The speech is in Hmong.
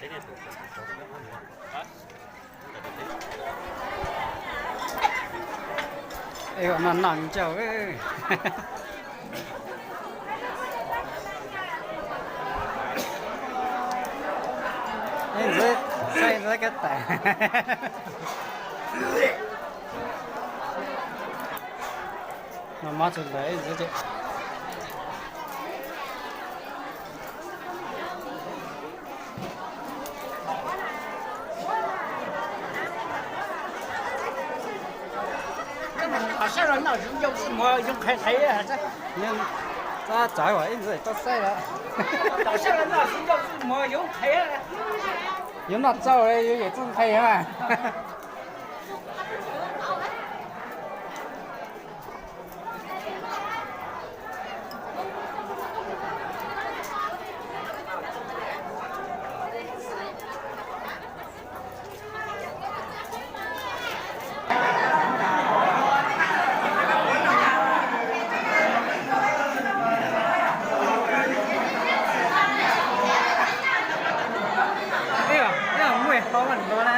Ej, ua no noj ncauj. Ej, ntxuav, saib ntxuav kab tais. No mob tsis lawm ntxuav ces. Tom sab los noj zoo ncauj xwb mas zoo qhaiv qhaiv. Txhob txawv, ib ntxwv txhob saib lawm. Tom sab los noj zoo ncauj xwb mas zoo qhaiv. Yuav noj tsau yuav yawm txuj nqhis mas. Ej, ej, muaj ib qho mas no na.